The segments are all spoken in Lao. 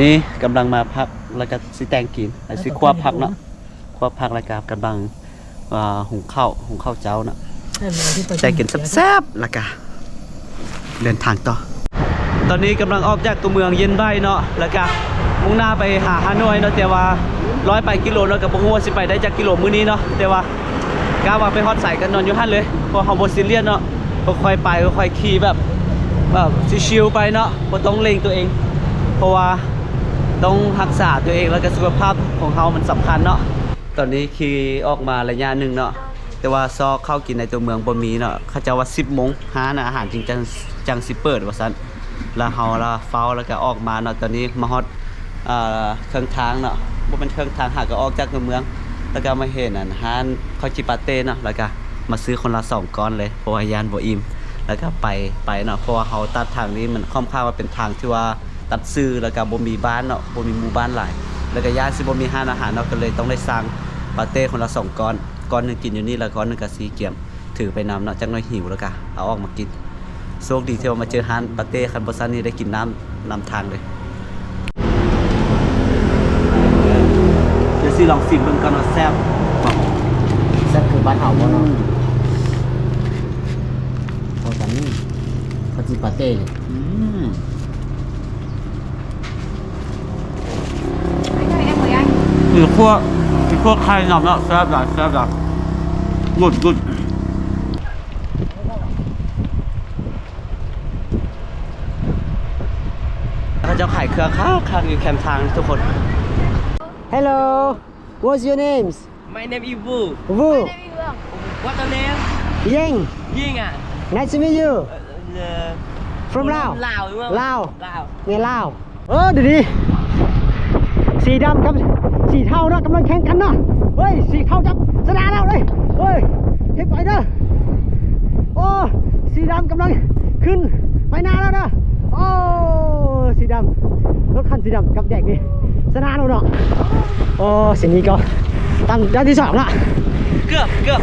ນີ້ກຳລັງມາພັກ ແລ້ວກະຊິແຕ່ງກິນ ຊິຄວບຜັກເນາະ ຄວບຜັກ ແລ້ວກະກຳລັງ ອ່າ ຫຸງເຂົ້າ ຫຸງເຂົ້າເຈົ້າເນາະ ແຕ່ງກິນແຊບໆ ແລ້ວກະເດີນທາງຕໍ່. ຕອນນີ້ກຳລັງອອກຈາກຕົວເມືອງຢຽນໄບເນາະ ແລ້ວກະມຸ່ງໜ້າໄປຫາຮ່າໂນ້ຍເນາະ ແຕ່ວ່າຮ້ອຍປາຍກິໂລເນາະ ກະບໍ່ຮູ້ວ່າຊິໄປໄດ້ຈັກກິໂລມື້ນີ້ເນາະ ແຕ່ວ່າ ກະວ່າໄປຮອດໃສກະນອນຢູ່ຫັ້ນເລີຍ ເພາະເຮົາບໍ່ຊີຣຽສເນາະ ຄ່ອຍໆໄປ ຄ່ອຍໆຂີ່ແບບ ແບບຊິຊິວໄປເນາະ ບໍ່ຕ້ອງເລັ່ງຕົວເອງ ເພາະວ່າຕ້ອງຮັກສາຕົວເອງ ແລ້ວກະສຸຂະພາບຂອງເຮົາມັນສຳຄັນເນາະ. ຕອນນີ້ຂີ່ອອກມາໄລຍະໜຶ່ງເນາະ ແຕ່ວ່າຊອກເຂົ້າກິນໃນຕົວເມືອງບໍ່ມີເນາະ ເຂົາເຈົ້າວ່າສິບໂມງຮ້ານອາຫານຈຶ່ງ ຈັ່ງ ຈັ່ງຊິເປີດວ່າຊັ້ນ ແລ້ວເຮົາລະເຝົ້າ ແລ້ວກະອອກມາເນາະ ຕອນນີ້ມາຮອດ ເອີ ເຄິ່ງທາງເນາະ ບໍ່ແມ່ນເຄິ່ງທາງ ຫາກະອອກຈາກຕົວເມືອງ ແລ້ວກະມາເຫັນອັນຮ້ານເຂົ້າຈີ່ປາເຕ້ເນາະ ແລ້ວກະມາຊື້ຄົນລະສອງກ້ອນເລີຍ ເພາະວ່າຢ້ານບໍ່ອີ່ມ ແລ້ວກະໄປ ໄປເນາະ ເພາະວ່າເຮົາຕັດທາງນີ້ ມັນຄ່ອນຂ້າງວ່າເປັນທາງທີ່ວ່າຕັດຊື່ ແລ້ວກະບໍ່ມີບ້ານເນາະ ບໍ່ມີໝູ່ບ້ານຫຼາຍ ແລ້ວກະຢ້ານຊິບໍ່ມີຮ້ານອາຫານເນາະ ກະເລີຍຕ້ອງໄດ້ສັ່ງປາເຕ້ຄົນລະສອງກ້ອນ ກ້ອນໜຶ່ງກິນຢູ່ນີ້ ແລ້ວກ້ອນໜຶ່ງກະຊິກຽມ ຖືໄປນຳເນາະ ຈັກໜ້ອຍຫິວແລ້ວກະເອົາອອກມາກິນ. ໂຊກດີທີ່ວ່າມາເຈີຮ້ານປາເຕ້ ຄັນບໍ່ຊັ້ນນີ້ໄດ້ກິນນ້ຳນຳທາງເລີຍ. ດຽວຊິລອງຊີມເບິ່ງກ່ອນວ່າແຊບບໍ່ ແຊບຄືບ້ານເຮົາບໍ່ເນາະ. ເຂົ້າກັນ ເຂົ້າຈີ່ປາເຕ້ນີ້ ອືມ. ມີພວກ ມີພວກໄຂ່ນຳເນາະ ແຊບຫຼາຍ ແຊບຫຼາຍ ກຸດ ກຸດ. ເຂົາເຈົ້າຂາຍເຄື່ອງຄັກໆ ຢູ່ແຄມທາງທຸກຄົນ. Hello, what's your names? My name is Wu. Wu. What's your name? Ying. Ying ອ່ະ. Nice to meet you. Uh, uh, from Lao. Lao. Lao. ແມ່ນລາວ. ເອີ ດຽວນີ້ສີດຳກັບສີເທົາເນາະ ກຳລັງແຂ່ງກັນເນາະ. ເຮີ້ຍ ສີເທົາຈັບຊະນະແລ້ວເດ້. ເຮີ້ຍ ເຮັດໄປເດີ. ໂອ້ ສີດຳກຳລັງຂຶ້ນໄປໜ້າແລ້ວເດີ. ໂອ້ ສີດຳ ລົດຄັນສີດຳກັບແດງນີ້ຊະນະແລ້ວເນາະ. ໂອ້ ເສັ້ນນີ້ກໍຕາມດ້ານທີສອງລະ ເກືອບ ເກືອບ.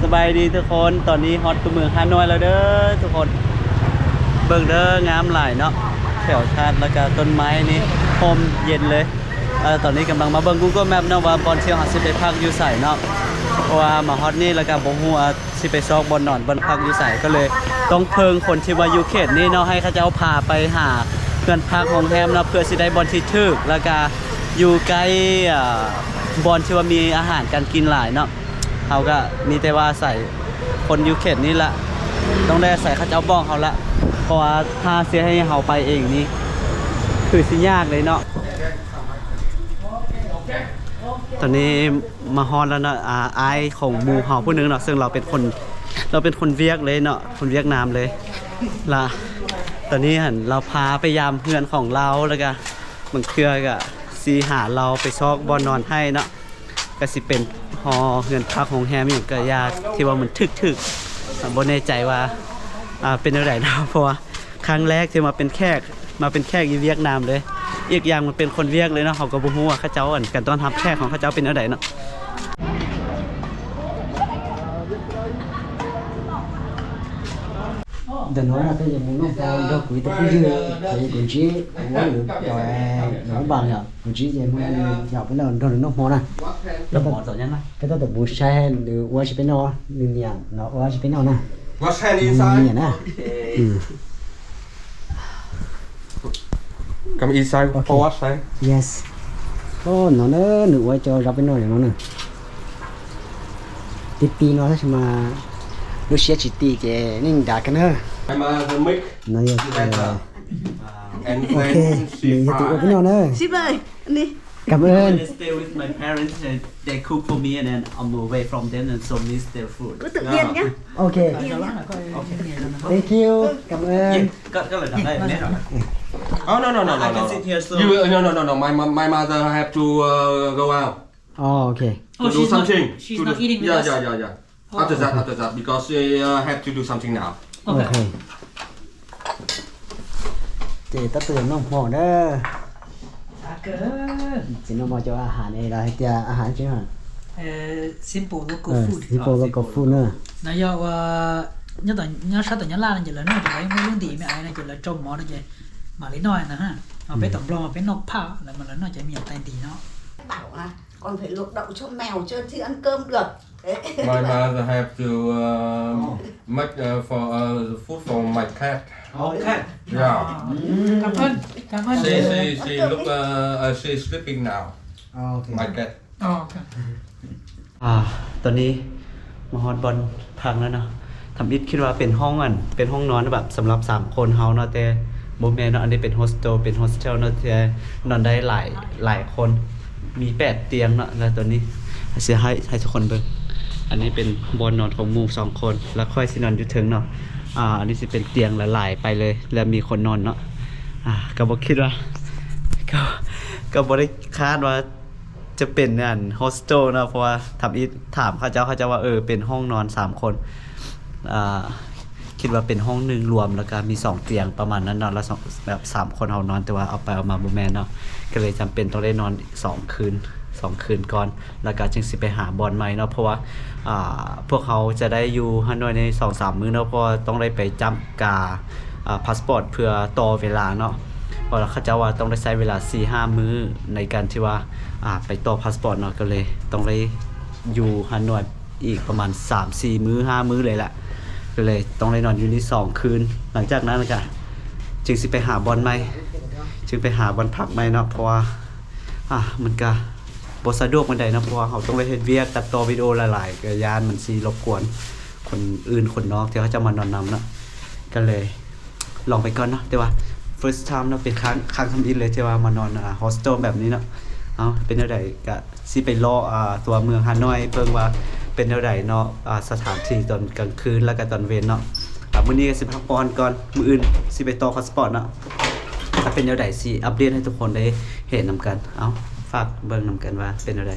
ສະບາຍດີທຸກຄົນ ຕອນນີ້ຮອດຕົວເມືອງຮ່າໂນ້ຍແລ້ວເດີທຸກຄົນ. ເບິ່ງເດີ ງາມຫຼາຍເນາະ ແຖວທາດ ແລ້ວກະຕົ້ນໄມ້ນີ້ຮົ່ມເຢັນເລີຍ. ເອີ ຕອນນີ້ກຳລັງມາເບິ່ງ Google Map ເນາະ ວ່າບ່ອນທີ່ເຮົາຊິໄປພັກຢູ່ໃສເນາະ ເພາະວ່າມາຮອດນີ້ແລ້ວກະບໍ່ຮູ້ວ່າຊິໄປຊອກບ່ອນນອນບ່ອນພັກຢູ່ໃສ ກໍເລີຍຕ້ອງເພິ່ງຄົນທີ່ວ່າຢູ່ເຂດນີ້ເນາະ ໃຫ້ເຂົາເຈົ້າພາໄປຫາເຮືອນພັກໂຮງແຮມເນາະ ເພື່ອຊິໄດ້ບ່ອນທີ່ຖືກ ແລ້ວກະຢູ່ໃກ້ ເອີ ບ່ອນທີ່ວ່າມີອາຫານການກິນຫຼາຍເນາະ. ເຮົາກະມີແຕ່ວ່າອາໄສຄົນຢູ່ເຂດນີ້ລະ ຕ້ອງໄດ້ອາໄສເຂົາເຈົ້າບອກເຮົາລະ ເພາະວ່າຖ້າຊິໃຫ້ເຮົາໄປເອງນີ້ ຄືຊິຍາກເລີຍເນາະ. ຕອນນີ້ມາຮອດແລ້ວເນາະ ອາ ອ້າຍຂອງໝູ່ເຮົາຜູ້ໜຶ່ງເນາະ ເຊິ່ງລາວເປັນຄົນ ລາວເປັນຄົນຫວຽດເລີຍເນາະ ຄົນຫວຽດນາມເລີຍລະ. ຕອນນີ້ຫັ້ນລາວພາໄປຢາມເຮືອນຂອງລາວ ແລ້ວກະບາງເທື່ອກະຊິຫາລາວໄປຊອກບ່ອນນອນໃຫ້ເນາະ. ກະຊິເປັນຫໍເຮືອນພັກໂຮງແຮມຫຍັງກະຢ່າ ທີ່ວ່າມັນຖືກໆ ບໍ່ແນ່ໃຈວ່າ ອ່າ ເປັນແນວໃດເນາະ ເພາະວ່າຄັ້ງແລກທີ່ມາເປັນແຂກ ມາເປັນແຂກຢູ່ຫວຽດນາມເລີຍ. ອີກຢ່າງມັນເປັນຄົນຫວຽດເລີຍເນາະ ເຮົາກໍບໍ່ຮູ້ວ່າເຂົາເຈົ້າ ອັນ ການຕ້ອນຮັບແຂກຂອງເຂົາເຈົ້າເປັນແນວໃດເນາະ. Wash hand inside. Come inside for wash hand. Yes. ກຳເອີ້ນ When I stay with my parents, they, they cook for me and then I'm away from them and so miss their food. ໂອເຄ Thank you ກຳເອີ້ນ. Oh, no, no, no, no, no. I can sit here, so. You, no, no, no, no. My, my, my mother have to, uh, go out. Oh, okay. To do something. Oh, she's not, she's not eating with us. Yeah, yeah, yeah, yeah. After that, after that, because I uh, have to do something now. ໂອເຄ ເຈ ຕັກເຕືອນນ້ອງພໍ່ເດີ. ເຈ ນ້ອງພໍ່ເຈົ້າອາຫານເອລາເຮັດອາຫານຈິງຫັ້ນ. ເອີ simple local food. Simple local food ເນີ. ນາຍອກວ່າ ຍາຕາ ຍາຊາຕາຍາລານັ້ນຈະລະເນີ ຈະໄດ້ມື້ລຸງດີແມ່ອາຍນະ ຈະລະຈົມໝໍນະ ຈະມາລີນ້ອຍນະຮະ. ເອົາໄປຕຳລອງ ເອົາໄປນອກຜ້າ ແລ້ວມາລະນ້ອຍຈະມີອັນແຕ່ງດີເນາະ. Bảo là con phải luộc đậu cho mèo chưa thì ăn cơm được. Đấy. My mother have to uh, make uh, for uh, the food for my cat. Oh, cat. Yeah. ກຳເພິ່ນ ກຳເພິ່ນ She, she, she look uh, uh, she's sleeping now. Oh, okay. My cat. ອໍ ກະ ອ່າ ຕອນນີ້ມາຮອດບ່ອນພັກແລ້ວເນາະ. ທຳອິດຄິດວ່າເປັນຫ້ອງອັນ ເປັນຫ້ອງນອນແບບສຳລັບສາມຄົນເຮົາເນາະ ແຕ່ບໍ່ແມ່ນເນາະ. ອັນນີ້ເປັນໂຮສເທວ ເປັນໂຮສເທວເນາະ ແຕ່ນອນໄດ້ຫຼາຍ ຫຼາຍຄົນ ມີແປດຕຽງເນາະ. ແລ້ວຕອນນີ້ຊິໃຫ້ ໃຫ້ທຸກຄົນເບິ່ງ ອັນນີ້ເປັນບ່ອນນອນຂອງໝູ່ສອງຄົນ ແລ້ວຂ້ອຍຊິນອນຢູ່ເທິງເນາະ. ອ່າ ອັນນີ້ຊິເປັນຕຽງຫຼາຍໆໄປເລີຍ ແລ້ວມີຄົນນອນເນາະ. ອ່າ ກໍບໍ່ຄິດວ່າ ກໍ ກໍບໍ່ໄດ້ຄາດວ່າ ຈະເປັນອັນໂຮສເທວເນາະ ເພາະວ່າທຳອິດຖາມເຂົາເຈົ້າ ເຂົາເຈົ້າວ່າ ເອີ ເປັນຫ້ອງນອນສາມຄົນ ອ່າ ຄິດວ່າເປັນຫ້ອງໜຶ່ງລວມ ແລ້ວກະມີສອງຕຽງປະມານນັ້ນເນາະ ແລ້ວສອງ ແບບສາມຄົນເຮົານອນ ແຕ່ວ່າເອົາໄປເອົາມາບໍ່ແມ່ນເນາະ ກໍເລີຍຈຳເປັນຕ້ອງໄດ້ນອນສອງຄືນ ສອງຄືນກ່ອນ ແລ້ວກະຈຶ່ງຊິໄປຫາບ່ອນໃໝ່ເນາະ ເພາະວ່າ ອ່າ ພວກເຮົາຈະໄດ້ຢູ່ຮາໂນ້ຍໃນສອງສາມມື້ເນາະ ເພາະວ່າຕ້ອງໄດ້ໄປຈ້ຳກາ ອ່າ ພາສປອດເພື່ອຕໍ່ເວລາເນາະ ເພາະວ່າເຂົາເຈົ້າວ່າຕ້ອງໄດ້ໃຊ້ເວລາສີ່ຫ້າມື້ໃນການທີ່ວ່າ ອ່າ ໄປຕໍ່ພາສປອດເນາະ ກໍເລີຍຕ້ອງໄດ້ຢູ່ຮາໂນ້ຍອີກປະມານສາມສີ່ມື້ ຫ້າມື້ເລີຍແຫຼະ ກໍເລີຍຕ້ອງໄດ້ນອນຢູ່ນີ້ສອງຄືນ. ຫຼັງຈາກນັ້ນກະຈຶ່ງຊິໄປຫາບ່ອນໃໝ່ ຈຶ່ງໄປຫາບ່ອນພັກໃໝ່ເນາະ ເພາະວ່າ ອ່າ ມັນກະບໍ່ສະດວກປານໃດເນາະ ເພາະວ່າເຮົາຕ້ອງໄດ້ເຮັດວຽກ ຕັດຕໍ່ວິດີໂອຫຼາຍໆ ກະຢ້ານມັນຊິລົບກວນ ຄົນອື່ນຄົນນອກທີ່ເຂົາເຈົ້າມານອນນຳເນາະ ກໍເລີຍລອງໄປກ່ອນເນາະ. ແຕ່ວ່າ first time ເນາະ ເປັນຄັ້ງ ຄັ້ງທຳອິດເລີຍທີ່ວ່າມານອນ ອ່າ ໂຮສເທວແບບນີ້ເນາະ. ເອົາ ເປັນແນວໃດກະຊິໄປເລາະ ອ່າ ຕົວເມືອງຮາໂນ້ຍເບິ່ງວ່າເປັນແນວໃດເນາະ ອ່າ ສະຖານທີ່ຕອນກາງຄືນ ແລ້ວກະຕອນເວັນເນາະ. ອ່າ ມື້ນີ້ກະຊິພັກຜ່ອນກ່ອນ ມື້ອື່ນຊິໄປຕໍ່ພາສປອດເນາະ. ຖ້າເປັນແນວໃດຊິອັບເດດໃຫ້ທຸກຄົນໄດ້ເຫັນນຳກັນ. ເອົາ ຝາກເບິ່ງນຳກັນວ່າເປັນແນວໃດ.